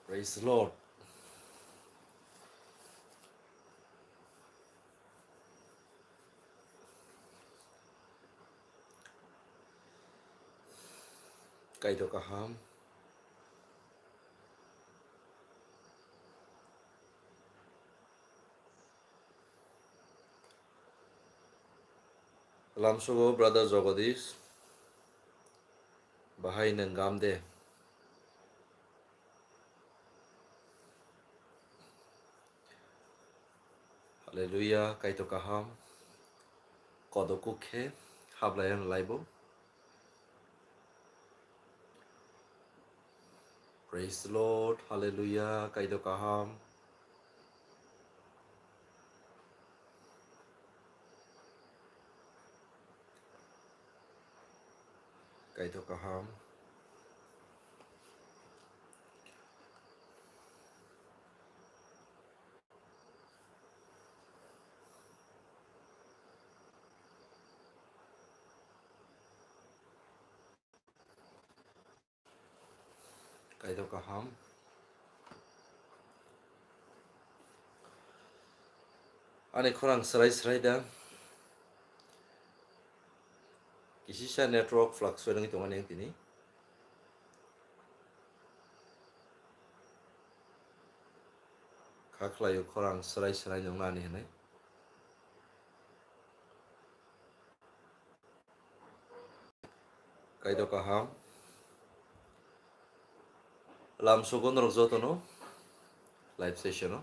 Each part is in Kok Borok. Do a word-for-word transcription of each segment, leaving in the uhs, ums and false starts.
Praise the Lord. Kaitor kaham. Lamsogo brother Jagadish. Bahai nwng gam de? Hallelujah, Kaitor kaham. Kodo kukhe hablaiyan laibo. Praise the Lord, Hallelujah, Kaitor kaham. Kaitor kaham. Kaitor kaham. Ani khorang srai srai da. Kisisa network fluctuate wngwi tongmani ang tini. Kha khlaio khorang srai srai nwngnani hinwi. Kaitor kaham. Lamsogo norok jotono live session o.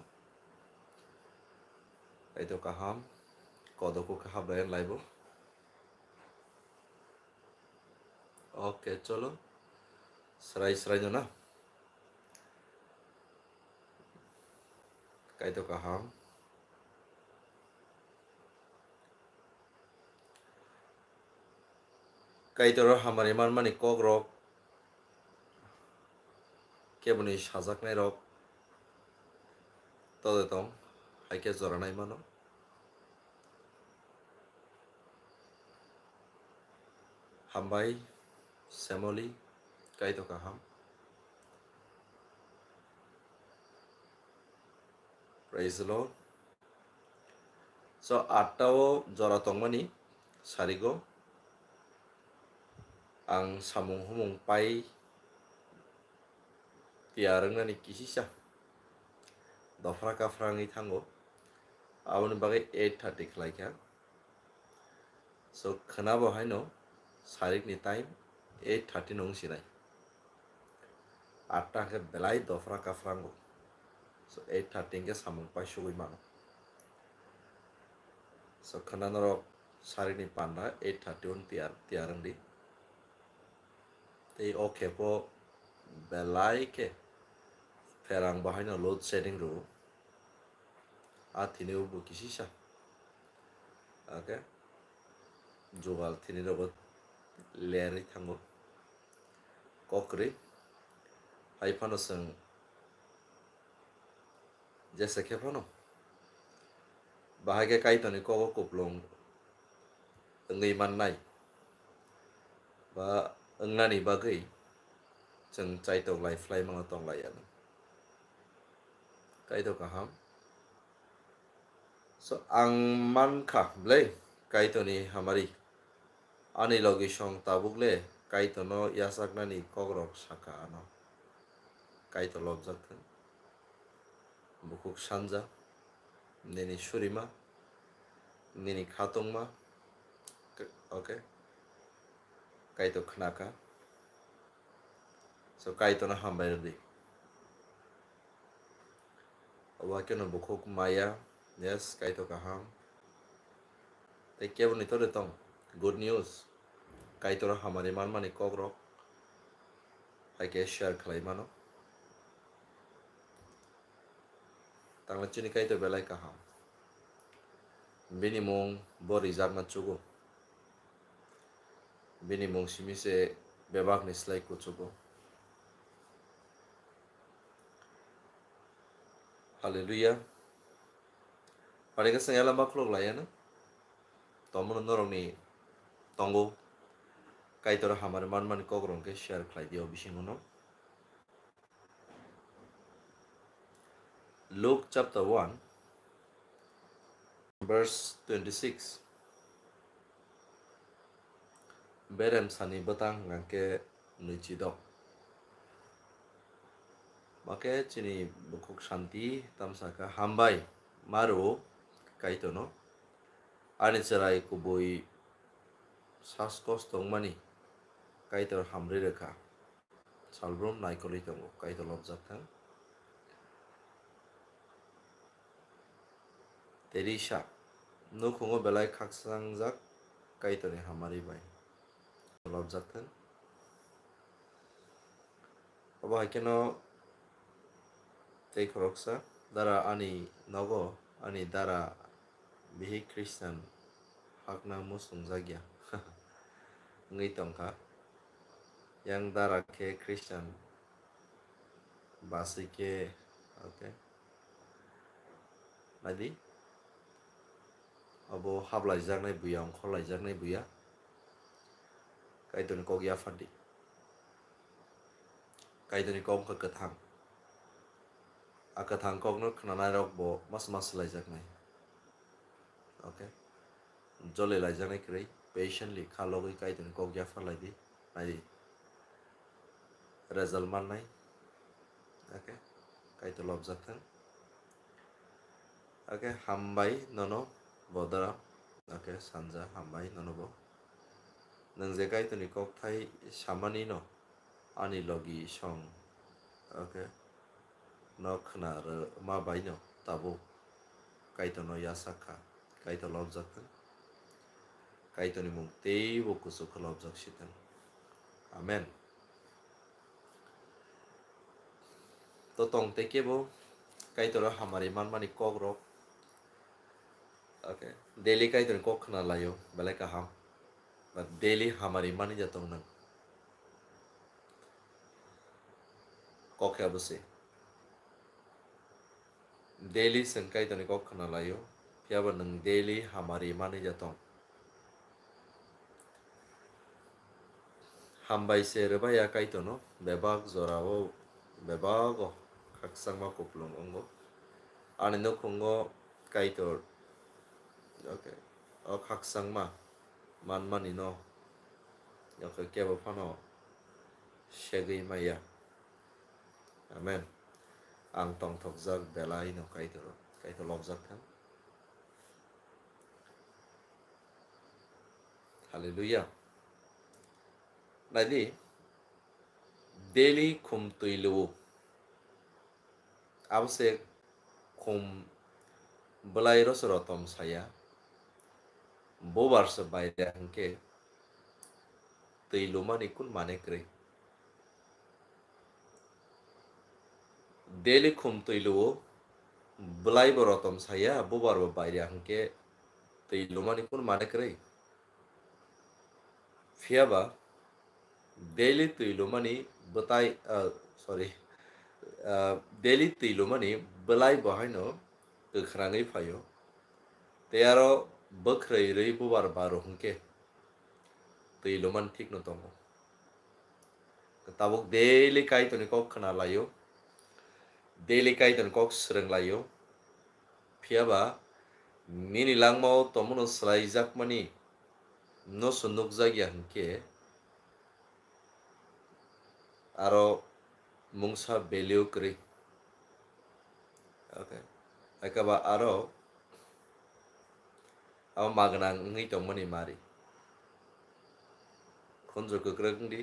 Kaitor kaham. Kodo kukhe hablaiyan laibo. Okay, cholo. Srai srai no na. Kaitor kaham. Kaitor hamari manmani kokrok, keboni sajaknairok tode tong, hai khe jora nai mano. Hambai, Semoli, Kaitor kaham. Praise the Lord. So, atta o jora tongmani sarigo ang samung humung pai tiyar wngnani kisisa dofra kafra wngwi thango. Aboni bagwi eight thirty khlaikha. So, khwnabo haino sarikni time eight thirty no wngsinai. Atta hwnkhe belai dofra kafrango. So, eight thirty hwnkhe samung paisugwi mano. So, khwna norok sarikni panda eight thirty on tiyar, tiyar wngdi. Tei o khepo belai khe pherang bahaino load shedding rwo. A thini o bo kisisa. Okay. Jugal thini rogo lerwi thango. Kokri. Hai phano chwng jesa khe phano. Bahai khe Kaitorni kogo kuplung wngwi mannai ba wngnani bagwi chwng chaitok lai phlai mano tong lai ano. Kaitor kaham. So, ang mankha, ble, Kaitorni hamari. Ani logi song tabuk le, Kaitorno yachaknani kokrok saka ano. Kaitor lobjak thung. Bukhuk sanja, nini surima, nini khatungma, k-, okay. Kaitor khnaka. So, Kaitorno hambai rwdi. Obo haikhe no bukhuk maya, yes, Kaitor kaham. Tei keboni tole tong, good news. Kaitor hamari manmani kokrok. Hai khe share khlai mano. Tangla chini Kaitor belai kaham. Bini mung bo rijakna chugo. Bini mung simi se bebakni slai kuchugo. Hallelujah. Phaikhe chwng elamba khulok laiya no. Tomono norokni tongo. Kaitor hamari manmani kokrok khe share khlai di o bisingo no. Luke chapter one, verse twenty-six. Berem sani bwtang hwnkha khe nwichidok. Makhe chini bukhuk santi tamsa kha, "Hambai, maru Kaitorno, ani chwrai kubui saskos tongmani Kaitor hamri rwkha." Salbrum naikolwi tongo, Kaitor lobjak thang. Teresa, nukhungo belai khakchangjak Kaitorni hamari bai. Lobjak thang. Obo hai kheno tei khoroksa, dara ani nogo, ani dara bihik Christian hakna muchungjakya wngwi tongkha. Yang dara khe Christian baswi khe, okay. Naidi, abo hablaijaknai buya, ongkhorlaijaknai buya. Kaitorni kok yaphardi. Kaitorni kok wngkha kwthang. A kwthang kokno khwnanairok bo mas mas swlaijaknai. Okay. Jole laijaknai kwrwi, patiently kha logwi Kaitorni kok yapharlaidi. Naidi. Result mannai. Okay. Kaitor lobjak thang. Okay, hambai nono bodora. Okay, sanja hambai nono bo. Nwng je Kaitorni kokthai samani no ani logi song. Okay. No khna rwma bai no tabuk Kaitorno yasak kha. Kaitor lobjak thang. Kaitorni mung teibo kuchuk khe lobjak si thang. Amen. To tong tei kebo Kaitor hamari manmani kok rok. Okay. Daily Kaitorni kok khna laio, belai kaham. But daily hamari mani ja tong nang. Kok khe abo se. Daily chwng Kaitorni kok khna laio, phiya ba nwng daily hamari manwi ja tong. Hambai se rwbaiya Kaitorno, bebak jorao, bebago khakchangma kupulung wngo. Ani nukhungo Kaitor, okay, o khakchangma manmani no, okay, kebo phano segwi maya. Amen. Ang tongthokjak belai no Kaitor, Kaitor lobjak thang. Hallelujah. Naidi, daily khum twi luo. Abo se khum bwlai rosoro tom saya. Bubar se baire hwnkhe twi lumani kun mane kwrwi. Daily khum twi luo, bwlai bo rotom saya, bubar bo baire hwnkhe twi lumani kun mane kwrwi. Phiya ba daily twi lumani bwtai, ah, sorry, ah, daily twi lumani bwlai bo haino kwkhrangwi phaio. Tei aro bwkhrwi rwi bubar baro hwnkhe twi lumani thikno tongo. Tabuk daily Kaitorni kok khna laio, daily Kaitorni kok swrwng laio. Phiya ba nini langmao tongmano swlaijakmani no se nukjakya hwnkhe aro mungsa value kwrwi. Okay. Eka ba aro abo magwnang wngwi tongmani mari. Khunju kwkrwk wngdi,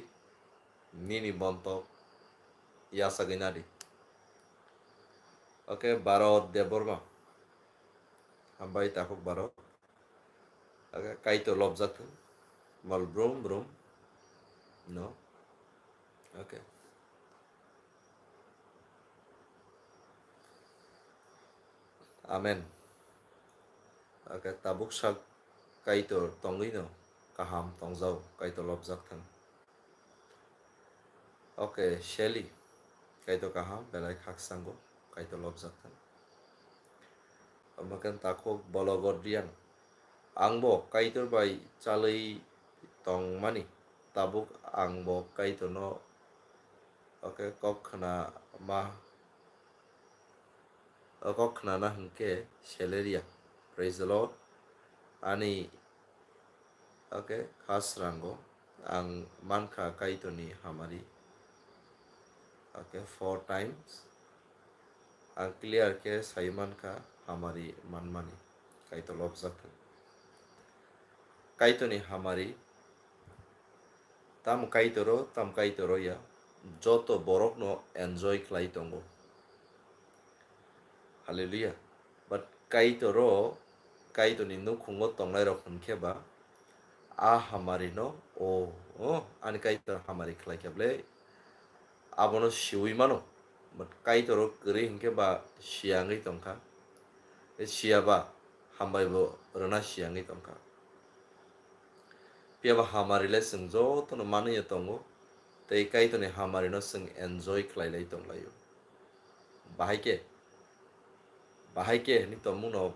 nini bontok yachagwi nadi. Okay, Bharat Debbarma. Hambai takhuk Bharat. Okay, Kaitor lobjak thung. Mal brum brum. No. Okay. Amen. Okay, tabuk sak Kaitor tongwi no kaham tongjao, Kaitor lobjak thung. Okay, Shelly, Kaitor kaham, belai khakchangbo, Kaitor lobjak thung. Omo khe takhuk Bologodrian. Ang bo Kaitor bai chalwi tongmani, tabuk ang bo Kaitorno, okay, kok khna ma, O kok khnana hwnkhe Celeria. Praise the Lord. Ani, okay, kha srango ang mankha Kaitorni hamari. Okay, four times. Ang clear khe sai mankha hamari manmani. Kaitor lobjak thang. Kaitorni hamari. Tam Kaitoro, tam Kaitoro ya. Joto borokno enjoy khlai tongo. Hallelujah. But Kaitoro, Kaitorni nukhungo tongnairok hwnkhe ba, a hamarino, o, o, ani Kaitor hamari khlai kha ble, abono siui mano. But Kaitoro kwrwi hwnkhe ba siyangwi tongkha. Tei siyaba hambai bo rwna siyangwi tongkha. Phiya ba hamari le chwng jotono manwi ya tongo, tei Kaitorni hamari no chwng enjoy khlai lai tong laio. Bahai khe, bahai khe hinwi tongmung no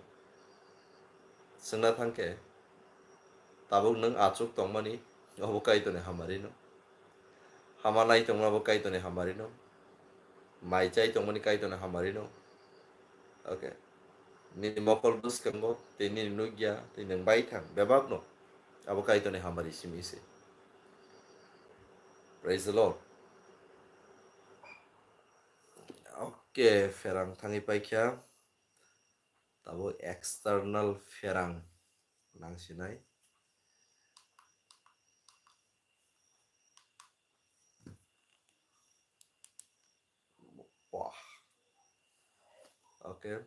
chwngna thang khe, tabuk nwng achuk tongmani obo Kaitorni hamari no. Hama nai tongmani obo Kaitorni hamari no. Mai chai tongmani Kaitorni hamari no. Okay. Nini mokol bwskango, tei nini nukya, tei nwng bai thang, bebak no. Abo Kaitorni hamari simi se. Praise the Lord. Okay, pherang thangwi paikha. Tabo external pherang nang sinai. Wah. Okay.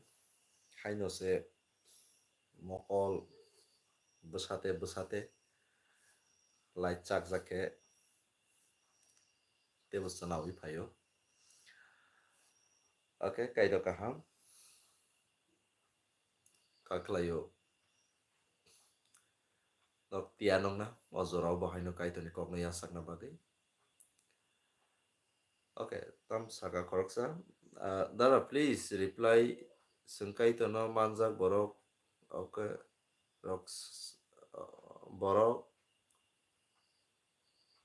Haino se mokol bwsate bwsate light chak jak khe tebo chwnaui phaio. Okay, Kaitor kaham. Kha khlaio. Nok tiya nongna o jorao bo haino Kaitorni kokno yasakna bagwi. Okay, tam saka khoroksa. Ah, dada, please reply, chwng Kaitorno manjak borok, okay, rok s-, borok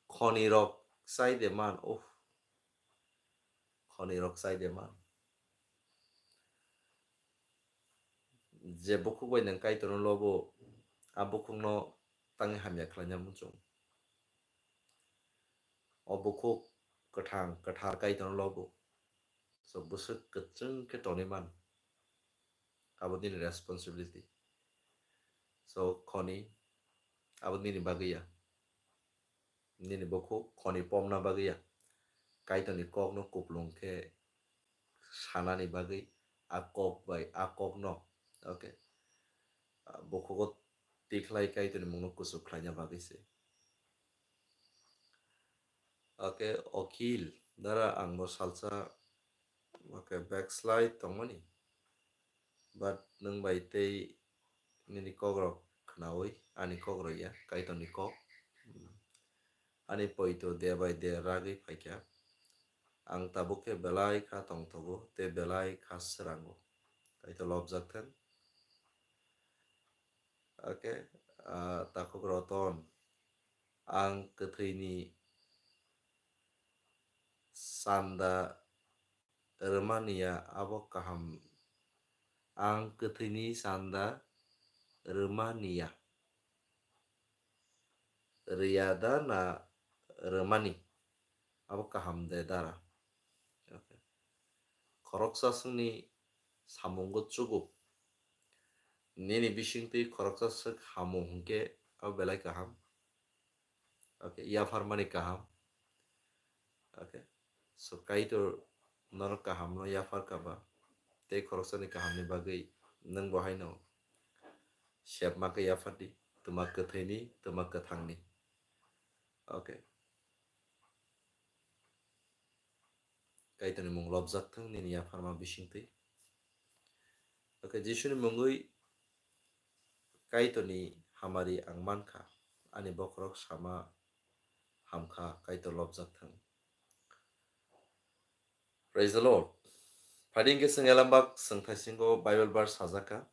khoni rok chai de man, uff. Khoni rok chai de man. Je bukhuk bai nwng Kaitorno lobo, a bukhukno tangwi hamya khlaina muchung. O bukhuk kwthang, kwthar Kaitorno lobo. So, bwswk kwchwng khe tonwi man. Abo nini responsibility. So, khoni, abo nini bagwi ya. Nini bukhuk khoni pomna bagwi ya. Kaitorni kokno kuplung khe sanani bagwi a kok bai a kokno, okay, ah, bukhugo tikhlai Kaitorni mungno kuchuk khlaina bagwi se. Okay, Okil, dara ang bo salsa, okay, backslide tongmani. But nwng bai tei nini kokrok khnaui ani kok rwya, Kaitorni kok. Ani poito de bai de ragwi phaikha. Ang tabuk khe belai kha tongthogo tei belai kha srango. Kaitor lobjak thang. Okay, ah, takhuk Roton, ang kwthwini chanda rwmani ya abo kaham. Ang kwthwini chanda rwmani ya. Rwya da na rwmani? Abo kaham de dara. Okay. Khoroksa swkni samungo chugo. Nini bisingtwi khoroksa swk hamung hwnkhe abo belai kaham. Okay, yapharmani kaham. Okay. So, Kaitor norok kahamno yaphar kaba, tei khoroksani kahamni bagwi nwng bo haino sepma khe yaphardi, twma kwthwini, twma kwthangni. Okay. Kaitorni mung lobjak thung nini yapharma bisingtwi. Okay, Jisuni mungwi Kaitorni hamari ang mankha, ani bokhorok sama hamkha, Kaitor lobjak thung. Praise the Lord. Phadi hwnkhe chwng elambak chwng thaisingo Bible verse sajakha.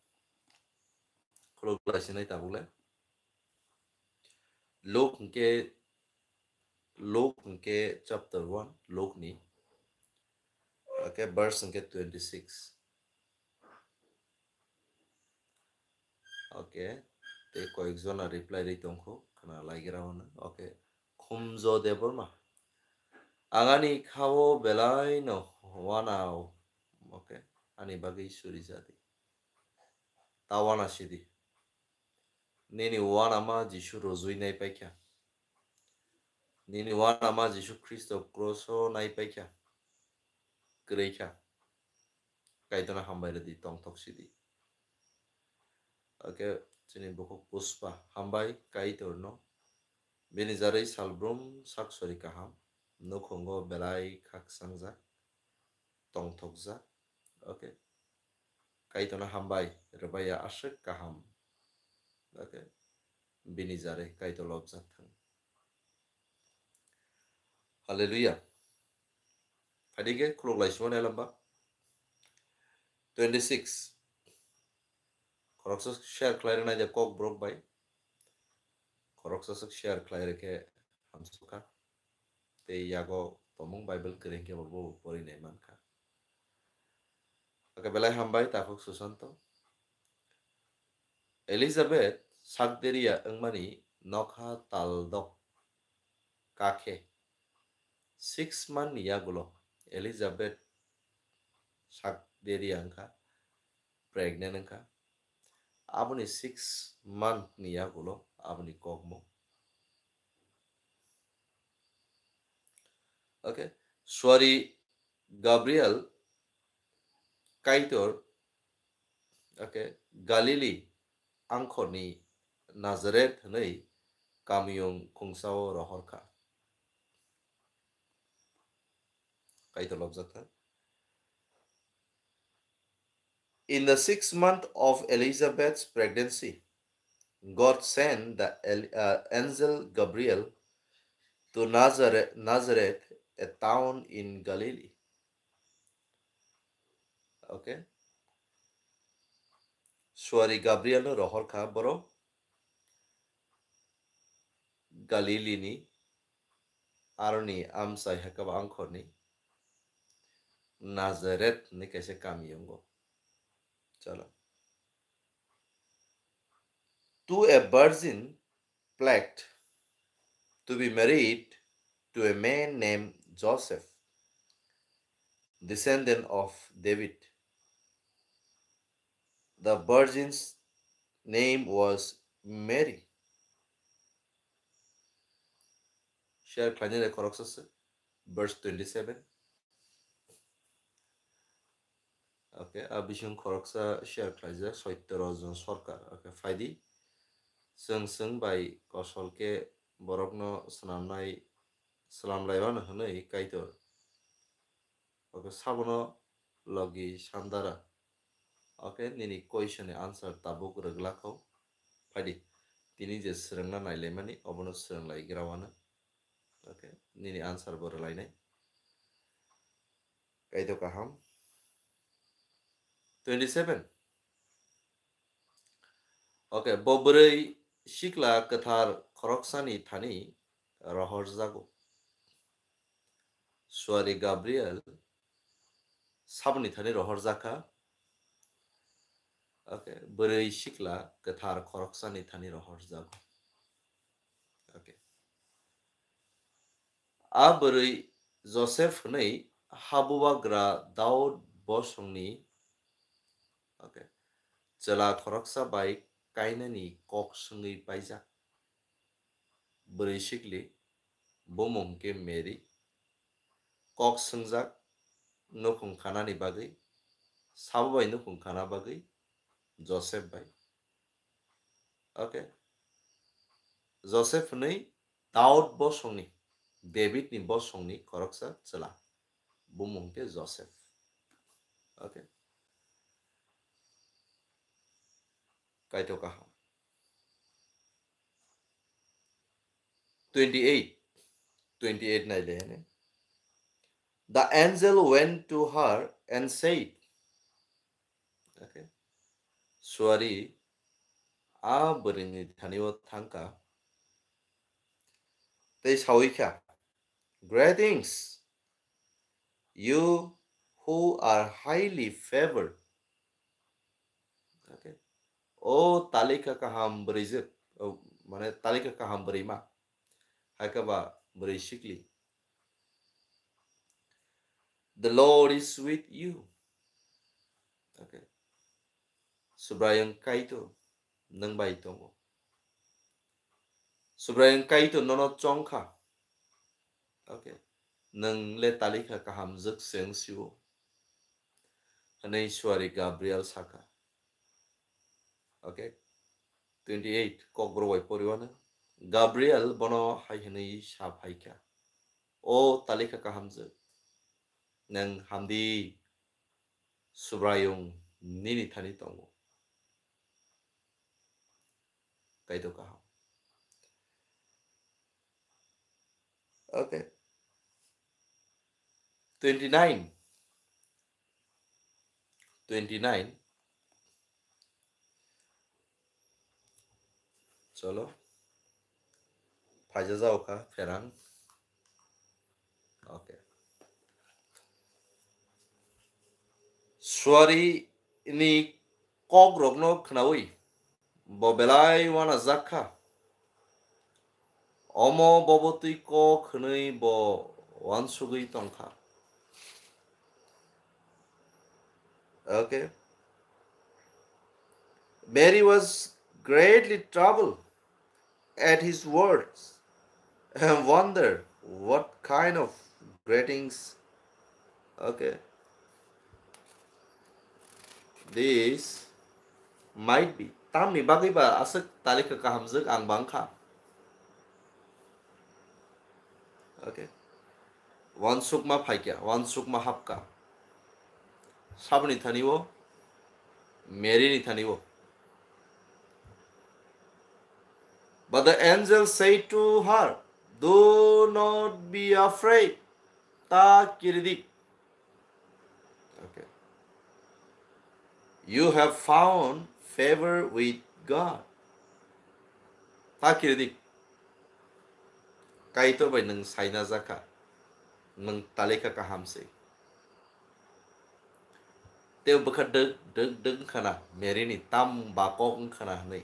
Khuluk lai sinai tabuk le. Luke hwnkhe, Luke hwnkhe chapter one, Luke ni. Okay, verse hwnkhe twenty six. Okay. Tei koyekjona reply rwi tongkho, khna laigra hwnwi. Okay. Khumjo Debbarma. Ang ani khao belai no wana o. Okay. Ani bagwi suri jadi. Ta wana sidi. Nini wanama Jisu rojui nai paikha. Nini wanama Jisu Khristo cross o nai paikha. Kwrwi kha. Kaitorno hambai rwdi, tongthok sidi. Okay, chini bukhuk Puspa, hambai Kaitorno. Bini jarwi salbrum sak sori kaham. Nukhungo belai khaksangjak, tongthokjak. Okay. Kaitorno hambai rwbaiya aswk kaham. Okay. Bini jarwi Kaitor lobjak thang. Hallelujah. Phaidi khe khuluk lai simo nai lamba. Twenty six. Khoroksa share khlai rwnai de kok borok bai. Khoroksa swk share khlai rwkhe hamsukha. Tei yago tongmung Bible kwrwi hwnkhe bo bo pori nai mankha. Ake belai hambai takhuk Susanto. Elizabeth sakderia wngmani nokha taldok kakhe six month ni yagulo Elizabeth sakderia wngkha, pregnant wngkha. Aboni six month ni yagulo aboni kokmung. Okay, suari Gabriel Kaitor, okay, Galili angkhorni Nazareth hwnwi kamiyung khungsao rohorkha. Kaitor lobjak kha. In the sixth month of Elizabeth's pregnancy, God sent the el- uh, angel Gabriel to Nazareth, Nazareth, a town in Galilee. Okay. Suari Gabriel no rohor kha borok Galilini aroni amchai hakaba angkhorni Nazareth ni kaisa kami yongo. Chalo. To a virgin pledged to be married to a man named Joseph, descendant of David. The virgin's name was Mary. Share khlainai khoroksa se, verse twenty seven. Okay, a bising khoroksa share khlaijak Soitya Rajan Sarkar. Okay, phaidi. Chwng chwng bai kosol khe borokno swnamnai, swnamlaimano hwnwi Kaitor. Okay, sabono logi sandara. Okay, nini question ni answer tabuk rwglakho. Phaidi, tini je swrwngna nailaimani, obono swrwnglai grawano. Okay, nini answer bo rwlainai. Kaitor kaham. Twenty seven. Okay, bo bwrwi sikla kwthar khoroksani thani rohorjago. Suari Gabriel saboni thani rohorjakha. Okay, bwrwi sikla kwthar khoroksani thani rohorjago. Okay. A bwrwi Joseph hwnwi habubagra Daud bosongni, okay, chwla khoroksa bai kainani kok swngwi paijak. Bwrwi sikli bumung hwnkhe Mary. Kok swngjak nukhung khanani bagwi, sabo bai nukhung khana bagwi Joseph bai. Okay. Joseph hwnwi Daud bosongni, David ni bosongni khoroksa chwla. Bumung hwnkhe Joseph. Okay. Kaitor kaham. Twenty eight. Twenty eight naile hene. The angel went to her and said, okay. Suari a bwrwini thani o thangkha. Tei sawi kha, "Greetings, you who are highly favored." Okay. O talika kaham bwrwijwk, o, mane talika kaham bwrwima, hai khe ba bwrwi sikli. The Lord is with you. Okay. Subraiyung Kaitor nwng bai tongo. Subraiyung Kaitor nono chongkha. Okay. Nwng le talika kaham jwk se wng sio. Hwnwi suari Gabriel sakha. Okay. Twenty-eight kokborok bai poriwano. Gabriel bono hai hwnwi sa phaikha. O talika kaham jwk. Nwng hamdi Subraiyung nini thani tongo. Kaitor kaham. Okay. Twenty-nine. Twenty-nine. Cholo. Phaija jao kha pherang. Okay. Suari ni kokrokno khnaui bo belai uanajak kha. Omo bobo twi kok hwnwi bo uansugwi tongkha. Okay. Mary was greatly troubled at his words and wondered what kind of greetings, okay, this might be. Tamni bagwi ba aswk talika kahamjwk ang bangkha? Okay. Uansukma phaikha, uansukma hapkha. Saboni thani o, Mary ni thani o. But the angel said to her, "Do not be afraid." Ta kiridik. Okay. You have found favor with God. Ta kiridik. Kaitor bai nwng saina jakha. Nwng talika kaham se. Tei bwkha dwk dwk dwk wngkha na, Mary ni tam bakok wngkha na hwnwi.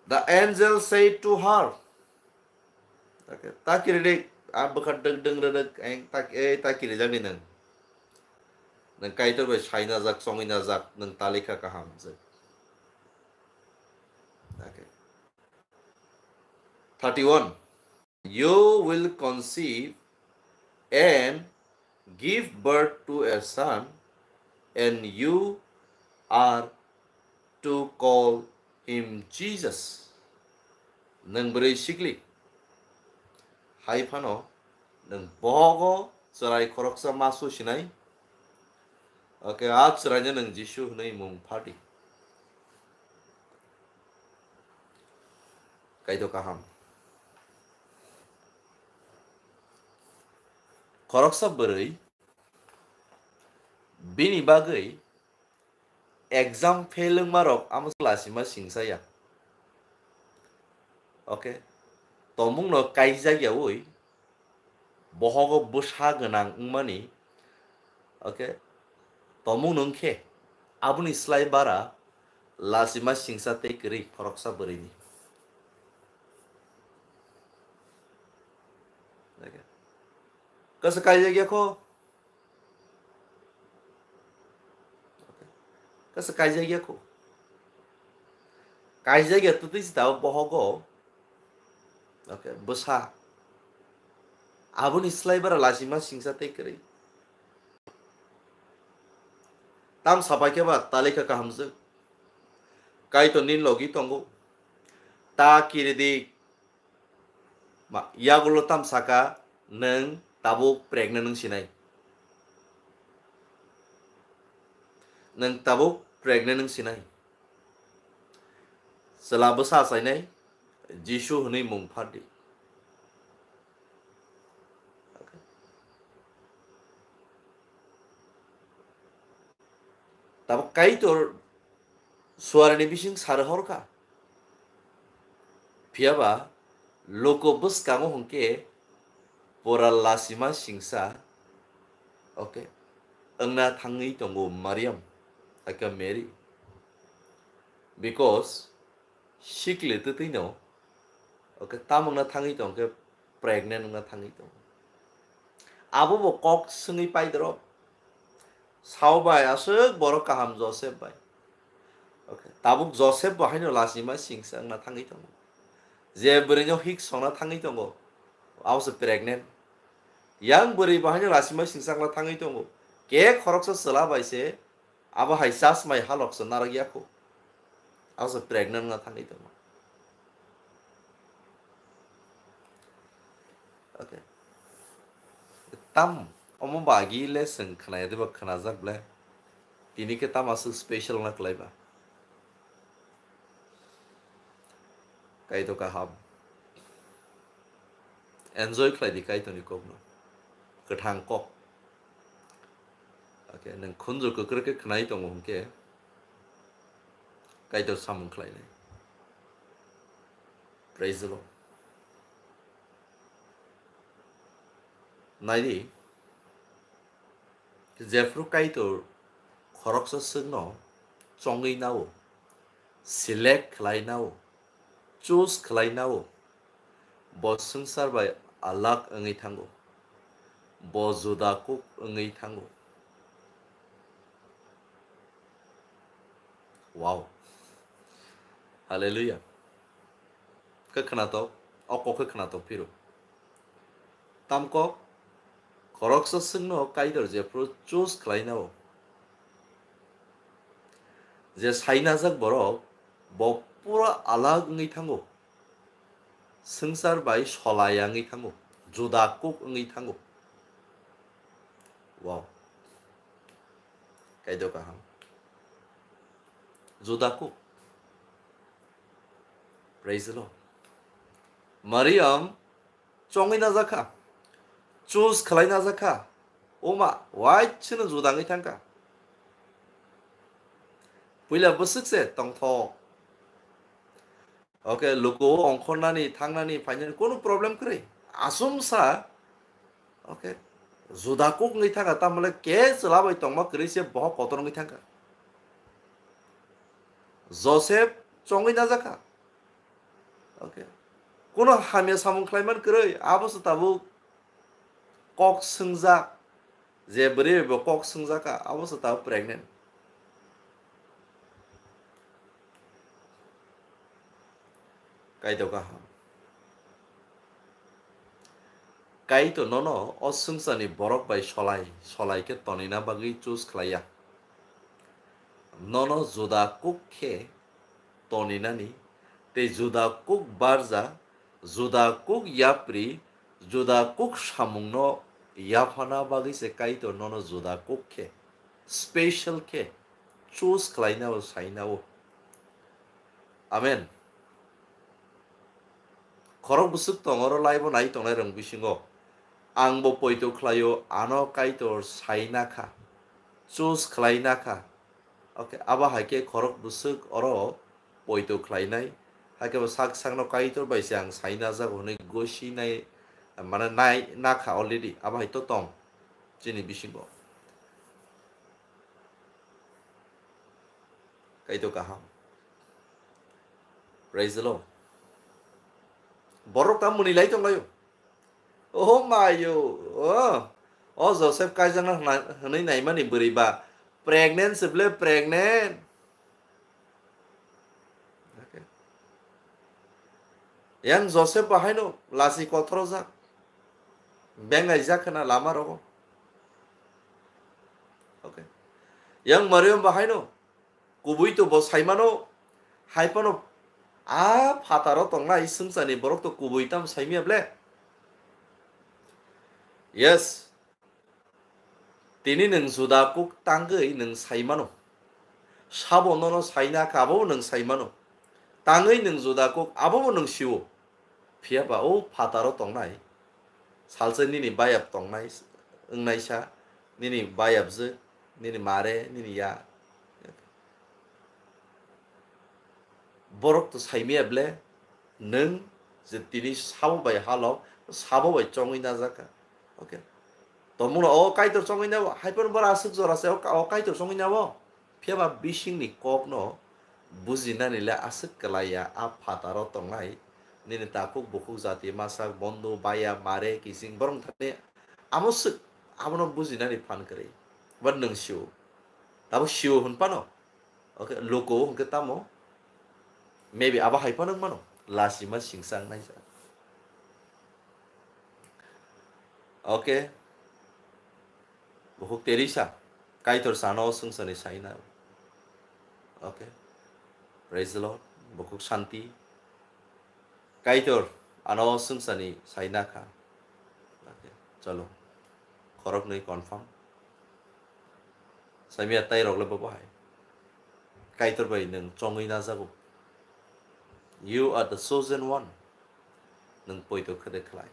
The angel said to her, okay, ta kiridik, a bwkha dwk dwk rwdwk, eng ta, ei ta kirijak ni nwng. Nwng Kaitor bai saina jak, chongwi na jak, nwng talika kaham jwk. Okay. Thirty-one. You will conceive and give birth to a son, and you are to call him Jesus. Nwng bwrwi sikli. Hai phano nwng bohogo chwrai khoroksa ma su sinai. Okay, a chwraino nwng Jisu hwnwi mung phadi. Kaitor kaham. Khoroksa bwrwi bini bagwi exam fail wngmarok amo lasima singsa ya. Okay. Tomungno kaijak yaui bohogo bwsa gwnang wngmani, okay, tomung nung khe aboni slai bara lasima singsa tei kwrwi khoroksa bwrwini. Okay. Kasa kaijak ya kho? Kasa kaijak ya kho? Kaijak ya twtwi se tabuk bohogo. Okay, bwsa. Aboni slai bara lasima singsa tei kwrwi. Tam sapai khe ba talika kahamjwk. Kaitor nini logi tongo. Ta kiridik. Ma, yagulo tam saka, nwng tabuk pregnant wng sinai. Nwng tabuk pregnant wng sinai. Chwla bwsa achainai, Jisu hwnwi mung phardi. Tabuk Kaitor suarini bising sar horkha. Phiyaba luku bwskango hwnkhe pura lasima singsa, okay, wngna thangwi tongo Mariam, hakhe Mary. Because sikle twtwino, okay, tam wngna thangwi tong khe pregnant wngna thangwi tong. Abo bo kok swngwi pai doro. Sao bai aswk borok kaham Joseph bai. Okay, tabuk Joseph bo haino lachima singsa wngna thangwi tongo. Je bwrwino hik songna thangwi tongo, abo se pregnant. Yang bwrwi bo haino lachima singsa wngna thangwi tongo. Ke khoroksa chwla bai se abo hai chasmai halok se narwk yakho. Abo se pregnant wngna thangwi tongo. Okay. Tam omo bagi le chwng khnaya diba khnajak ble. Tini khe tam aswk special wngna kwlaiba. Kaitor kaham. Enjoy khlai di Kaitorni kokno. Kwthang kok. Okay, nwng khunju kwkrwi khe khnai tongo hwnkhe Kaitor samung khlainai. Praise the Lord. Naidi, jephru Kaitor khoroksa swkno chongwi nao, select khlai nao, choose khlai nao, bo swngchar bai alak wngwi thango, bo juda kuk wngwi thango. Wow. Hallelujah. Khe khwnatok, o kok khe khwnatok phiro. Tamkok, khoroksa swkno Kaitor jephru choose khlai nao. Je sainajak borok, bo pura alak wngwi thango. Swngchar bai solai wngwi thango. Juda kuk wngwi thango. Wow. Kaitor kaham. Juda kuk. Praise the Lord. Mariam chongwi najakha. Choose khlai najakha. Oma, wai chwngno juda wngwi thangkha. Puila bwswk se tongthok. Okay, luku ongkhornani, thangnani, phainani kunu problem kwrwi. Asumsa, okay, juda kuk wngwi thangkha, tamole ke chwla bai tongma kwrwi se bohok kotor wngwi thangkha. Joseph chongwi najakha. Okay. Kunu hamya samung khlaiman kwrwi, abo se tabuk kok swngjak, je bwrwi bai bo kok swngjak kha, abo se tabuk pregnant. Kaitor kaham. Kaitor nono o swngcharni borok bai solai, solai khe tonina bagwi choose khlaiya. Nono juda kuk khe toninani, tei juda kuk barja, juda kuk yapri, juda kuk samungno yaphana bagwi se Kaitor nono juda kuk khe, special khe, choose khlainao, sainao. Amen. Khorok bwswk tong oro laibo nai tongnai rwng bisingo. Ang bo poito khlaio, ano Kaitor saina kha, choose khlaina kha. Okay, abo hai khe khorok bwswk oro poito khlainai. Hai khe bo sak sakno Kaitor bai se ang saina jago hwnwi gosinai, mane nai nakha already. Abo hai to tong chini bisingo. Kaitor kaham. Praise the Lord. Borok ta mwnwi lai tonglaio. Oh mayo. Oh. O Joseph kaijakna hwnna-, hwnwi naimani bwrwi ba pregnant se ble pregnant. Okay. Yang Joseph bahaino lasi kothorojak. Bengaijak khna lama rogo. Okay. Yang Mariam bahaino kubui to bo saimano, hai phano a phataro tongnai swngcharni borok to kubui tam saimya ble? Yes. Tini nwng juda kuk tangwi nwng saimano. Sabo nono saina kha, abo nwng saimano. Tangwi nwng juda kuk, abo nwng sio. Phiya ba o phataro tongnai, salsa nini bayap tongnai, wngnaisa, nini bayapjwk, nini mare, nini ya. Borok to saimaya ble, nwng je tini sabo bai halok, sabo bai chongwi najakha. Okay. Tongmungno o Kaitor chongwi nabo, hai phano bora aswk jora se o Ka-, o Kaitor chongwi nabo. Phiya ba bisingni kokno Bujinani le aswk kwlaiya, a phataro tongnai nini takhuk bukhuk jati masak, bondo, baya, mare, kising, borok thani amo swk, abono bujinani phan kwrwi. But nwng sio, tabuk sio hwn phano, okay, luko hwnkhe tamo, maybe abo hai phano wng mano, lachima singsa wng naijak. Okay. Bukhuk Teresa, Kaitor chano swngcharni saina. Okay. Praise the Lord. Bukhuk Santi, Kaitor ano swngcharni saina kha. Okay. Chalo. Khoroknwi confirm. Saimia tai rok le bo hai. Kaitor bai nwng chongwi najago. You are the chosen one. Nwng poito khe de khlai.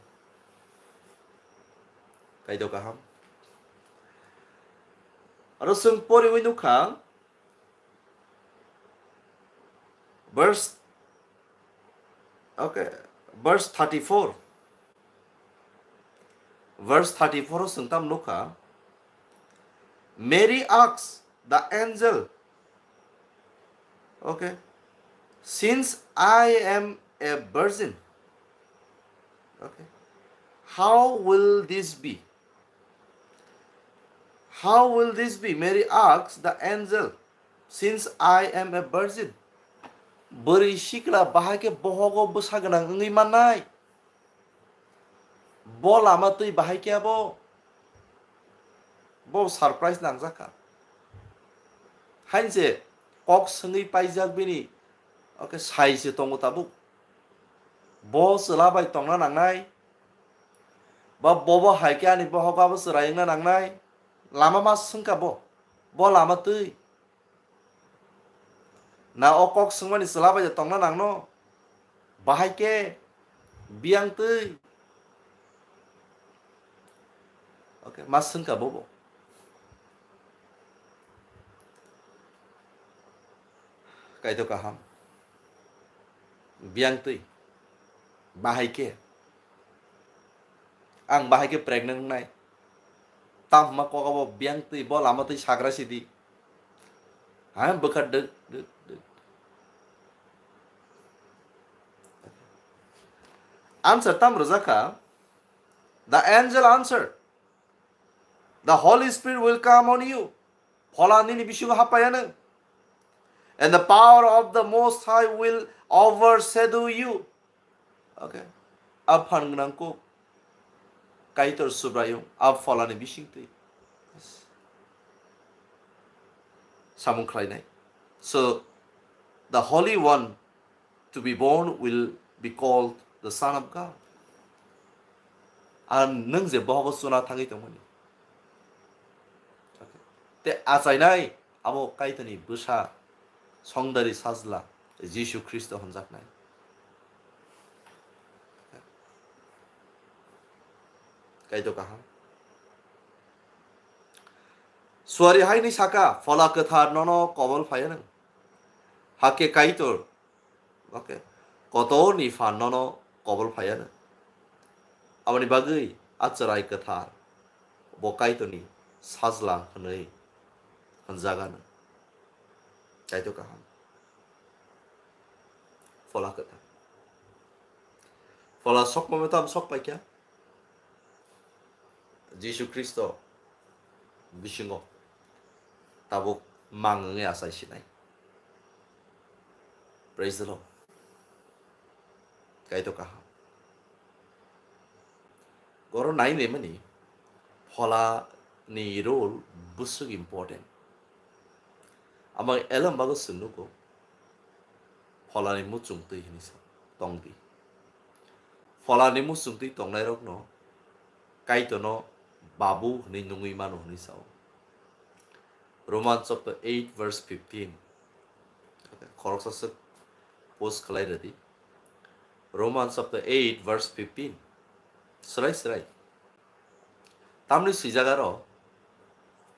Kaitor kaham. Aro chwng poriwi nukha. Verse, okay, verse thirty-four. Verse thirty-four o chwng tam nukha. Mary asks the angel, okay, "Since I am a virgin, okay, how will this be?" "How will this be?" Mary asks the angel, "Since I am a virgin." Bwrwi sikla bahai khe bohogo bwsa gwnang wngwi mannai? Bo lama twi bahai khe abo? Bo surprise nangjakha. Hainse kok swngwi paijak bini, okay, sai se tongo tabuk. Bo chwla bai tongna nangnai? Ba bobo hai khe ani bohok abo chwrai wngna nangnai? Lama ma swngkha bo. Bo lama twi. Na o kok swngmani chwla bai tongna nangno? Bahai khe biyang twi. Okay, ma swngkha bobo. Kaitor kaham. Biyang twi. Bahai khe. Ang bahai khe pregnant wngnai. Tam hwnma kok abo biyang twi bo lama twi sagra sidi. Ha, bwkha dwk, dwk, dwk. Answer tam rwjak kha. The angel answered, "The Holy Spirit will come on you." Phola nini bisingo hapaiya nwng. "And the power of the Most High will overshadow you." Okay. A phan gwnang kuk Kaitor Subraiyung a pholani bisingtwi samung khlainai. So, the Holy One to be born will be called the Son of God. Ar nwng je bohogo chuna thangwi tongmani. Okay. Te achainai abo Kaitorni bwsa songdari sajla Jisu Khristo hwnjaknai. Kaitor kaham. Suari haini saka, Phola Kwthar nono kobol phaiya nwng. Hakhe Kaitor, okay, Kotorni phan nono kobol phaiya nwng. Aboni bagwi a chwrai kwthar bo Kaitorni sajla hwnwi hwnjaga nwng. Kaitor kaham. Phola Kwthar. Phola sokmano tamo sok paikha? Jisu Khristo bisingo tabuk mang wngwi achai sinai. Praise the Lord. Kaitor kaham. Goro nai naimani Phola ni role bwswk important. Amang elem bago swng nugo, Pholani muchung twi hwnwi sa tong di. Pholani muchung twi tongnairokno Kaitorno Babu hwnwi nungwi mano hwnwi sao. Romans chapter eight verse fifteen. Okay, khoroksa swk post khlai rwdi. Romans chapter eight verse fifteen. Swrai swrai. Tamni swijak aro,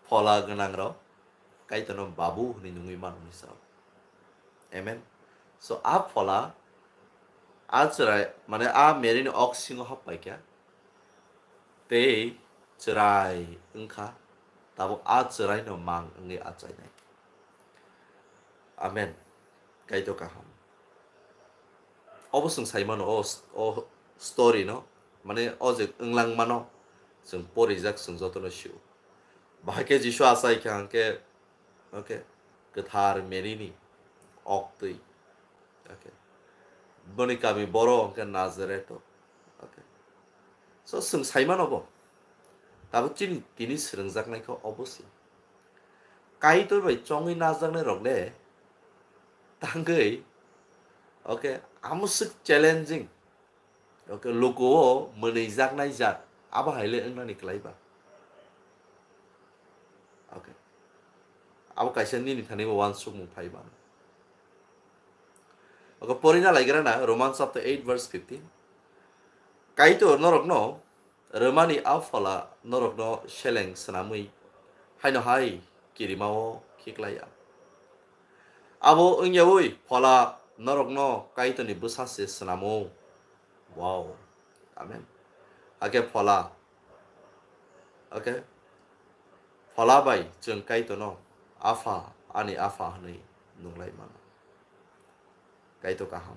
Phola gwnangrok Kaitorno Babu hwnwi nungwi mano hwnwi sao. Amen. So, a Phola, a chwrai, mane, a Mary ni ok singo hap paikha, tei chwrai wngkha, tabuk a chwraino mang wngwi achainai. Amen. Kaitor kaham. Obo chwng sai mano, o s-, o story no, mane o je wnglang mano, chwng porijak, chwng jotono sio. Bahai khe Jisu achai kha hwnkhe, okay, kwthar Mary ni oktwi, okay, boni kami boro hwnkhe Nazareto, okay. So chwng sai mano bo, tabuk chini tini swrwngjaknai khe obo se. Kaitor bai chongwi najaknai rok le tangwi, okay, amoswk challenging, okay, luku o mwnwi jaknai jat, abo hai le wngnani kwlai ba. Okay. Abo kaisa nini thani bo uansukmung phai mano. Okay, porina laigra na, Romans chapter eight verse fifteen. Kaitor norokno rwmani a phola norokno seleng swnamwi haino hai kirimao khiklai ya. Abo wngyaui phola norokno Kaitorni bwsa se swnamo. Wow. Amen. Hakhe phola. Okay. Phola bai chwng Kaitorno Apha, ani Apha hwnwi nunglai mano. Kaitor kaham.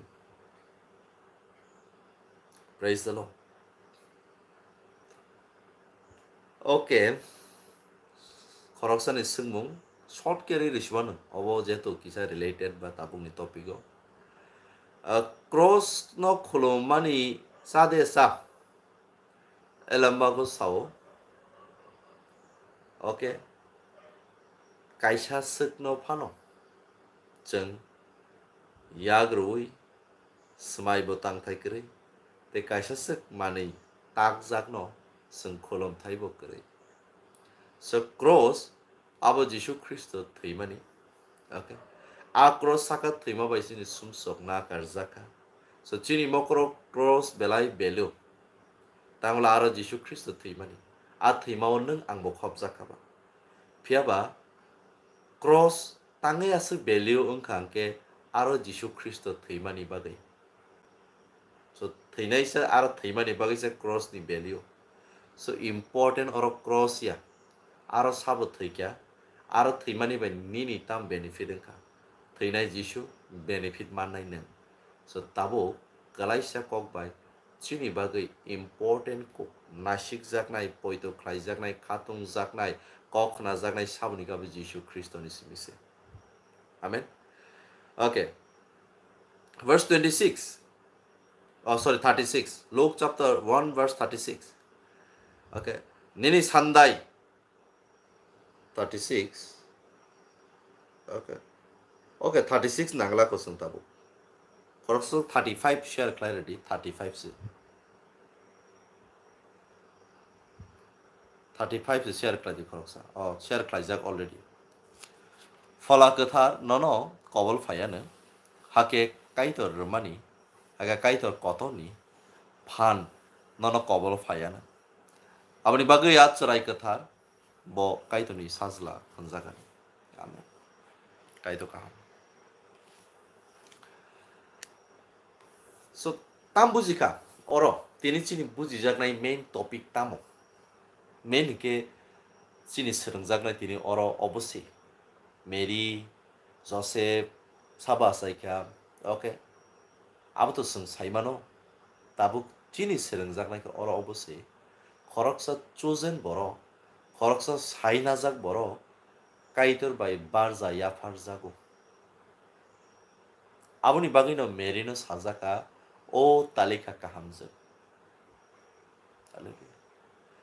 Praise the Lord. Okay. Khoroksani swngmung short khe riri sibano. Obo jehetu kisa related ba tabukni topic o. Ah, cross no khulumani chade cha. Elambako sao. Okay. Kaisa swkno phano chwng yagrwi swmaibo tangthai kwrwi, tei kaisa swk manwi takjakno chwng khulumthaibo kwrwi. So cross abo Jisu Khristo thwimani. Okay. A cross saka thwima bai chini sumsok na karjak kha. So chini mokoro cross belai belw. Tangla aro Jisu Khristo thwimani. A thwimao nwng angbo khopjak kha ba. Phiya ba cross tangwi aswk belw wngkha hwnkhe aro Jisu Khristo thwimani bagwi. So thwinaisa aro thwimani bagwi se cross ni belw. So important oro cross ya. Aro sabo thwikha, aro thwimani bai nini tam benefit wngkha? Thwinai Jisu benefit mannai nwng. So tabuk kwlaisa kok bai chini bagwi important kok, nasikjaknai, poito khlaijaknai, khatungjaknai, kok khnajaknai saboni kabo Jisu Khristoni simi se. Amen. Okay. Verse twenty-six. Oh, sorry, thirty-six. Luke chapter one, verse thirty-six. Okay. Nini sandai. Thirty-six. Okay. Okay, thirty-six nangla ko chwng tabuk. Khoroksa thirty-five share khlai redi, thirty-five se. Thirty-five se share khlai di khoroksa. Oh, share khlaijak already. Phola kwthar nono kobol phaiya no. Hake Kaitor rwmani, hake Kaitor kotorni phan nono kobol phaiya no. Aboni bagwi a chwrai kwthar bo Kaitorni sajla hwnjagani. Amen. Kaitor kaham. So, tam bujikha oro, tini chini bujijaknai main topic tamo? Main hwnkhe chini swrwngjaknai tini oro obo se. Mary, Joseph, sabo achaikha, okay? Abo to chwng sai mano. Tabuk chini swrwngjaknai khe oro obo se. Khoroksa chosen borok, khoroksa sai najak borok, Kaitor bai barja yapharjago. Aboni bagwino Mary no sajak kha, "O talika kahamjwk." Hallelujah.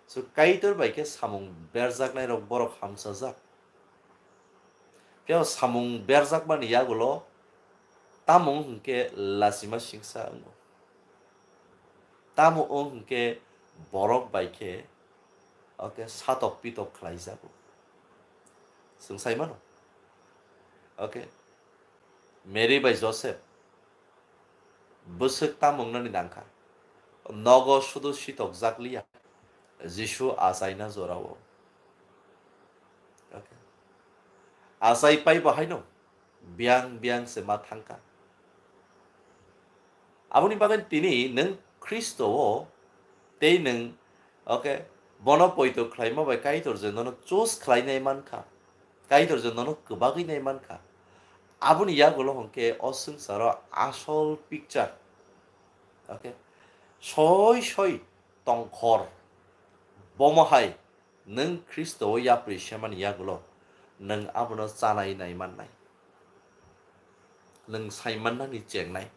So, Kaitor bai khe samung berjaknai rok borok hamsajak. Phiya samung berjakmani yagulo tamo wng hwnkhe lachima singsa wngo. Tamo wng hwnkhe borok bai khe, okay, satok pitok khlaijago. Chwng sai mano. Okay. Mary bai Joseph bwswk tamo wngnani nangkha? Nogo sudu sitokjak liya, Jisu achaina jorao. Okay. Achai pai bo haino biyang biyang se ma thangkha. Aboni bagwi tini nwng Khristo o tei nwng, okay, bono poito khlaima bai Kaitor je nono choose khlainai mankha, Kaitor je nono kwbagwi nai mankha, Aboni yagulo hwnkhe o swngcharo asol picture. Okay? Soi soi tongkhor. Bomo hai nwng Khristo o yapri semani yagulo nwng abono chanai nai mannai. Nwng sai mannani chengnai.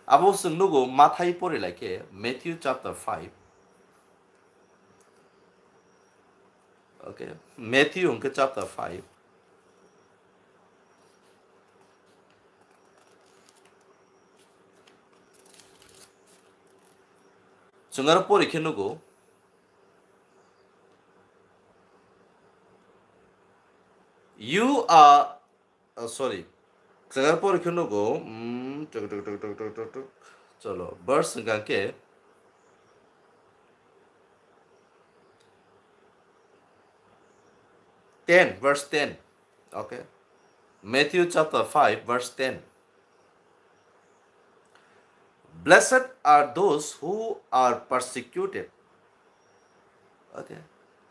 Abo chwng nugo Mathai pori lai khe Matthew chapter five. Okay, Matthew hwnkhe chapter five. Chwng aro pori khe nugo. You are, oh, sorry. Chwng aro pori khe nugo. Mm, tuk, tuk, tuk. Cholo, verse hwnkha khe ten, verse ten. Okay. Matthew chapter five, verse ten. Blessed are those who are persecuted. Okay.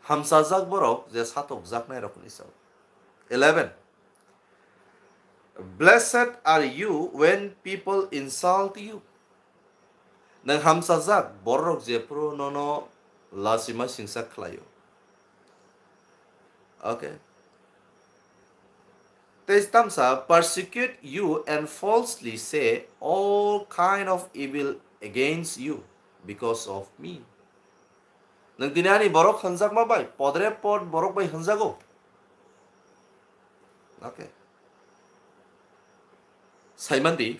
Hamsajak borok je satokjaknai rokni sao. Eleven. Blessed are you when people insult you. Nwng hamsajak borok jephru nono lachima singsa khlaio. Okay. Tei tamsa persecute you and falsely say all kind of evil against you because of me. Nwng tini ani borok hwnjakma bai podre pod borok bai hwnjago. Okay. Saimandi,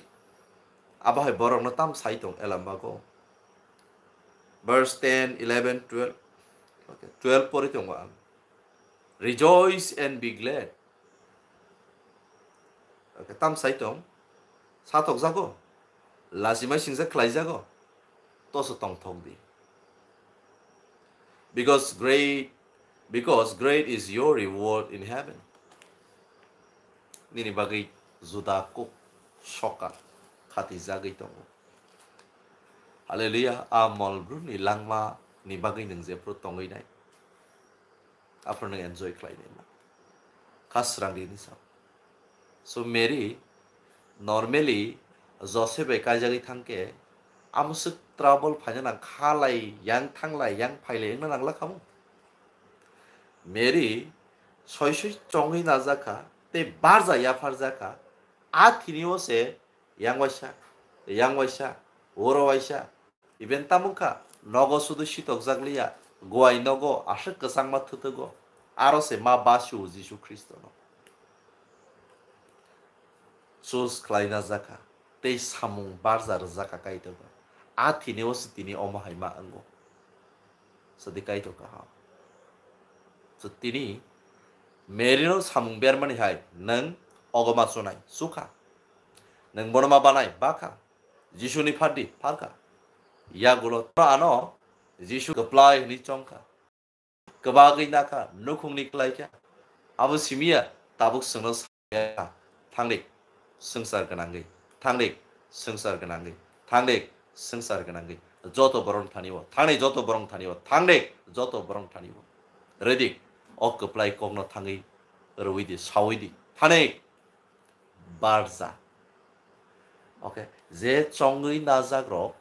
abo hai borokno tam sai tong elambago. Verse ten, eleven, twelve. Okay, twelve pori tongo ang. Rejoice and be glad. Okay, tam sai tong. Satokjago. Lachimai singsa khlaijago. Toso tongthok di. Because great, because great is your reward in heaven. Nini bagwi juda kuk soka khatijagwi tongo. Hallelujah, a mol brumni langma ni bagwi nwng jephru tongwi nai. Aphuru nwng enjoy khlai nai ma. Kha srang rini sa. So Mary normally Joseph bai kaijagwi thangkhe amswk trouble phaina nang khalai yang thanglai yang phailai wngna nangla khamu. Mary soi soi chongwi najakha tei barja yapharjakha. A thini o se yang waisa, yang waisa, oro waisa, iben tamo wngkha, nogo sudu sitokjak liya, guai nogo aswk kwchangma thwtwgo, aro se ma basiwo Jisu Khristono. Choose khlaina jakha, tei samung barja rwjakha Kaitorno. A thini o se tini omo hai ma wngo. Sadi Kaitor kaham. So tini Mary no samung bermani hai nwng ogo ma chunai, chukha. Nwng bono ma banai, bakha. Jisuni phardi, pharkha. Yagulo ano Jisu kwplai hwnwi chongkha. Kwbagwi nakha, nukhungni klaikha. Abo simiya tabuk chwngno sakha, thangdi swngchar gwnangwi, thangdi swngchar gwnangwi, thangdi swngchar gwnangwi. Joto borok thani o, thangdi joto borok thani o, thangdi joto borok thani o. Redik, o kwplai kokno thangwi rwidi, sawidi, thani. Barja. Okay, je chongwi najak rok,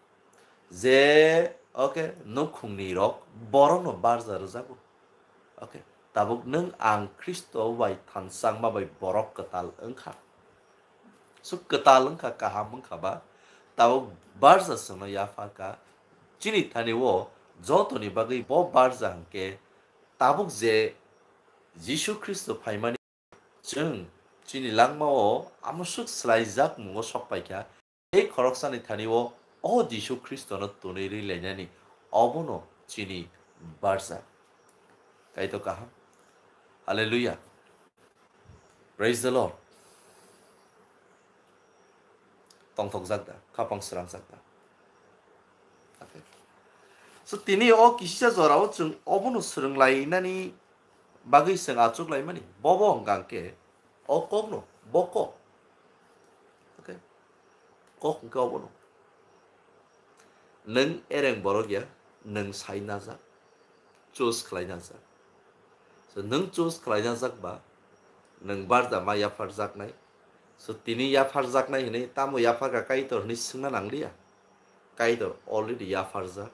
je, okay, nukhungni rok, borokno barja rwjago. Okay, tabuk nwng ang Khristo bai thansa wngma bai borok kwtal wngkha. So kwtal wngkha, kaham wngkha ba, tabuk barja chwngno yapharkha. Chini thani o jotoni bagwi bo barja hwnkhe tabuk je Jisu Khristo phaimani Chwng chini langmao amoswk swlaijak mungo sok paikha, tei khoroksani thani-o o Jisu Khristono twnwi rwi lainani, obono chini barja. Kaitor kaham. Hallelujah. Praise the Lord. Tongthokjak da, khapang srangjak da. Okay. So, tini o kisisa jorao chwng obono swrwng lainani bagwi chwng achuk laimani. Bobo hwnkha hwnkhe o kokno, bo kok. Okay. Kok hwnkhe obono. Nwng ereng borok ya, nwng sai najak, choose khlai najak. So, nwng choose khlai najak ba, nwng barja ma yapharjaknai, So tini yapharjaknai hinwi tamo yapharkha Kaitor hinwi swngna nangliya. Kaitor already yapharjak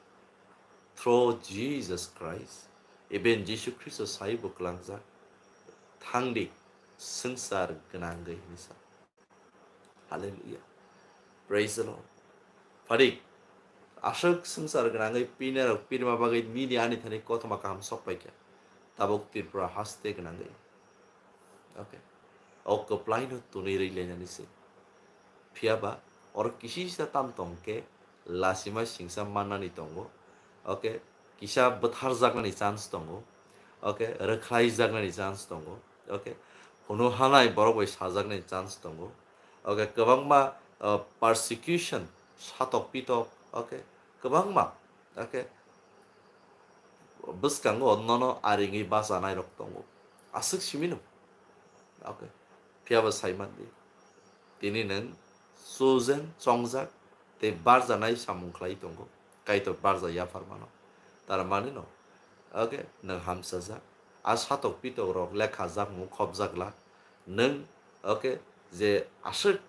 through Jesus Christ. Even Jisu Khristo sai bo kwlangjak, "Thangdi swngchar gwnangwi," hinwi sa. Hallelujah. Praise the Lord. Pharik, aswk swngchar gwnangwi pinarok pirma bagwi nini ani thani kothoma kaham sok paikha. Tabuk Tripura haste gwnangwi. Okay. O kwplaino tunwi rwi lainani se. Phiyaba oro kisisa tam tong khe lasima singsa mannani tongo. Okay. Kisa bwtharjaknani chance tongo. Okay. Rwkhlaijaknani chance tongo. Okay. Hunu hanai borok bai sajaknani chance tongo. Okay. Kwbangma, uh, persecution, satok pitok. Okay. Kwbangma. Okay. Bwskango nono aringwi bachanairok tongo. Aswk simino. Okay. Phiyaba saimandi. Tini nwng chosen, chongjak, tei barjanai samung khlai tongo. Kaitor barja yapharmano. Tar manino. Okay, nwng hamsajak. A satok pitok rok lekha jak mung khopjak la. Nwng, okay, je aswk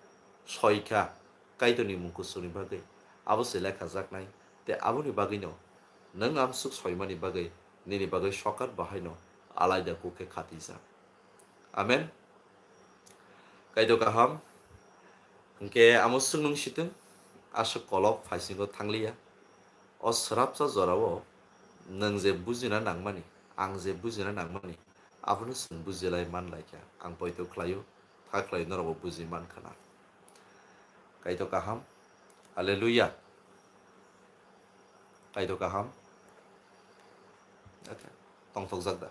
soikha Kaitorni mung kuchukni bagwi. Abo se lekha jaknai. Tei aboni bagwino nwng amswk soimani bagwi nini bagwi sokat bahaino alaida kuk khe khatijak. Amen. Kaitor kaham. Hwnkhe amo swknung sitwng, aswk kolok phaisingo thangliya. O swrapsa jorao nwng je bujina nangmani, ang je bujina nangmani, abono chwng bujilai manlaikha. Ang poito khlaio, tha khlai norokbo buji mankha na. Kaitor kaham. Hallelujah. Kaitor kaham. Okay. Tongthokjak da?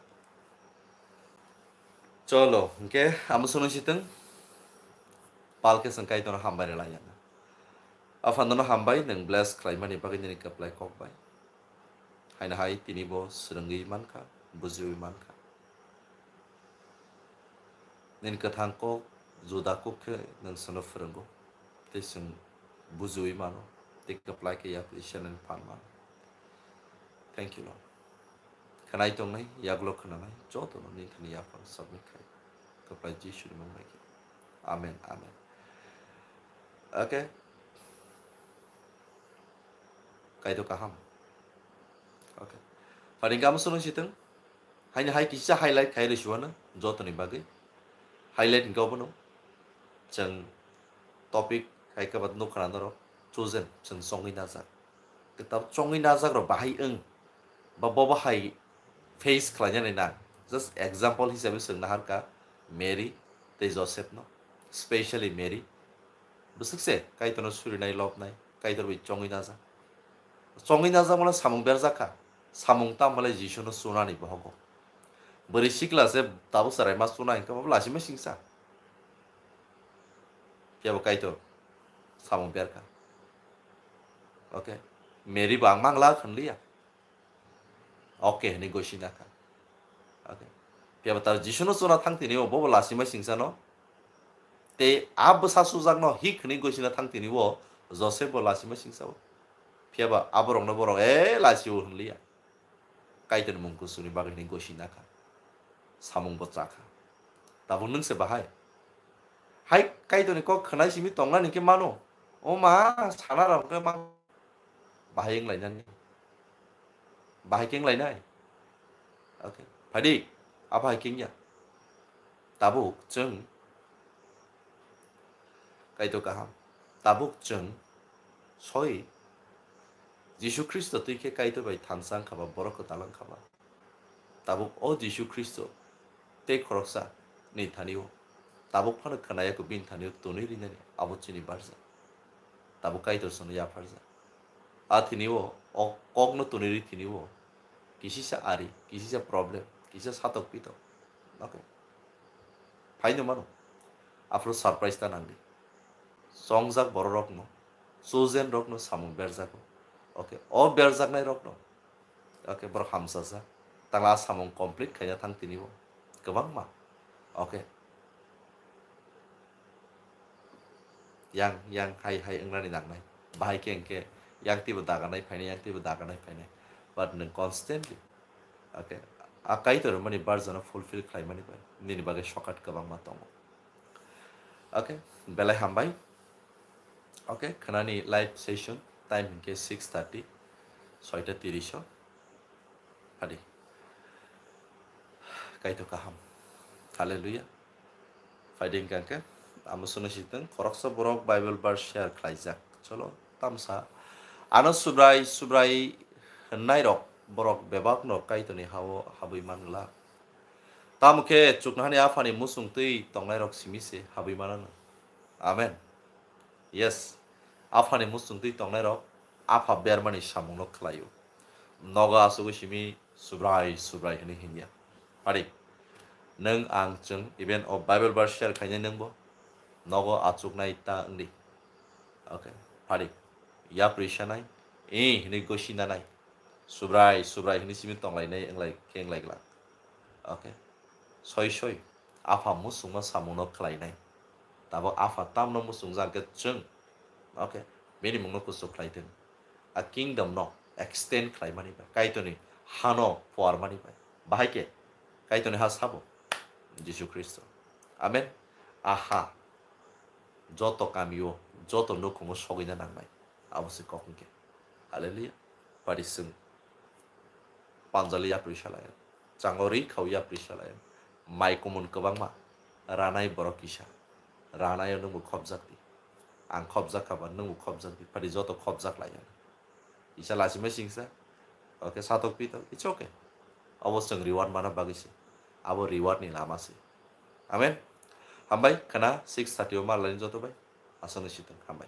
Cholo, hwnkhe amo swknung sitwng. Pal khe chwng Kaitorno hambai rwlaiya. Aphanono hambai, nwng bless khlaimani bagwi nini kwplai kok bai. Haino hai tini bo swrwngwi mankha, bujiwi mankha. Nini kwthang kok, juda kok khe nwng chwngno phwrwngo, tei chwng bujiwi mano, tei kwplai khe yapri sanani phan mano. Thank you, Lord. Khwnai tongnai, yagulo khwnanai, jotono nini thani yaphang submit khai. Kwplai Jisuni mung bai khe. Amen, amen. Okay. Kaitor kaham. Okay. Phaini kamo swrwng sitwng. Haini hai kisa highlight khai rwsiwano jotoni bagwi. Highlight hwnkhe obono. Chwng topic hai khe ba nukha norok chosen, chwng chongwi najak. Kwtal chongwi najak rok bahai wng ba bobo hai face khlainani nang. Just example hisabe chwng naharkha Mary tei Joseph no, specially Mary. Bwswk se Kaitorno surinai, lobnai, Kaitor bai chongwi najak. Chongwi najak mano samung berjak kha. Samung tamo le Jisuno chunani bohogo. Bwrwi sikla se tabuk chwrai ma chuna hinkhe bo lasima singsa. Phiya bo Kaitor samung berkha. Okay. Mary bo ang mangla khwnliya. Okay hwnwi gosina kha. Okay. Phiya bo tar Jisuno chuna thang tini bo bo lasima singsa no. Tei a bwsa sujakno hik hwnwi gosina thang tini bo Joseph bo lasima singsa o. Phiya ba aborokno borok, "E, lachi o," hwnliya. Kaitorni mung kuchukni bagwi hwnwi gosina kha. Samung bo cha kha. Tabuk nwng se bahai. Hai Kaitorni kok khwnai simi tongnani khe mano. O ma, sana rok khe ma. Bahai wng lainani. Bahai khe wng lainai. Okay. Phadi, a bahai khe wngya. Tabuk chwng Kaitor kaham. Tabuk chwng soi Jisu Khristo twi khe Kaitor bai thansa wngkha ba, borok kwtal wngkha ba. Tabuk o Jisu Khristo tei khoroksa ni thani o tabuk phano khwnaya kho bini thani o tonwi rinani abo chini barja. Tabuk Kaitor chwngno yapharjak. A thini o, o kokno tonwi ri thini o kisisa ari, kisisa problem, kisa satok pitok. Okay. Phaino mano. Aphuru surprise ta nangdi. Chongjak borok rokno, chosen rokno samung berjago. Okay. O berjaknai rokno. Okay, borok hamsajak. Tangla a samung complete khaina thang tini bo. Kwbangma. Okay. Yang, yang, hai, hai, wngnani nangnai. Bahai khe hwnkhe yang twibo daganai phainai, yang twibo daganai phainai. But nwng constantly, okay, a Kaitor mani barjano fulfill khlaimani bai nini bagwi sokat kwbangma tongo. Okay, belai hambai. Okay, khnani live session time hinkhe six thirty, soita tirish o. Phadi. Kaitor kaham. Hallelujah. Phaidi hinkhe amo sunu siteng khoroksa borok Bible verse share khlaijak. Cholo, tamsa. Ano Subrai, Subrai hwnnairok borok bebakno Kaitorni hao habwi manglak. Tamo khe chuknohani aphani muchung twi tongnairok simi se habwi manano. Amen. Yes. Aphani muchung twi tongnairok apha bermani samungno khlaio. Nogo achugwi simi Subrai, Subrai hwnwi hinya. Phadi. Nwng ang chwng even o Bible verse share khainai nwngbo nogo achuknai ta wngdi. Okay. Phadi. Yapri sanai. Eh, hwnwi gosi nanai. Subrai, Subrai hwnwi simi tonglainai, wnglai, khe wnglai glak. Okay. Soi soi. Apha muchungma samungno khlainai. Tabok apha tamno muchungjak khe chwng. Okay. Bini mungno kuchuk khlai thung. A kingdom no extend khlaimani bai. Kaitorni hano puarmani bai. Bahai khe Kaitorni ha sabo Jisu Khristo. Amen. Aha. Joto kamio, joto nukhungo sogwina nangnai. Abo se kok hwnkhe. Hallelujah. Pari chwng panjali yapri salai. Chango ri khao yapri salai. Mai kumun kwbangma. Ranai borok kisa. Ranaio nwngbo khopjak di. Ang khopjak kha ba nwngbo khopjak di. Pari joto khopjak lai. Isa lachimai singsa. Okay, satok pitok. It's okay. Abo chwng reward mana bagwi se. Abo reward ni lama se. Amen. Hambai, khana six thirty o ma lain joto bai. Aswkno sitwng. Hambai.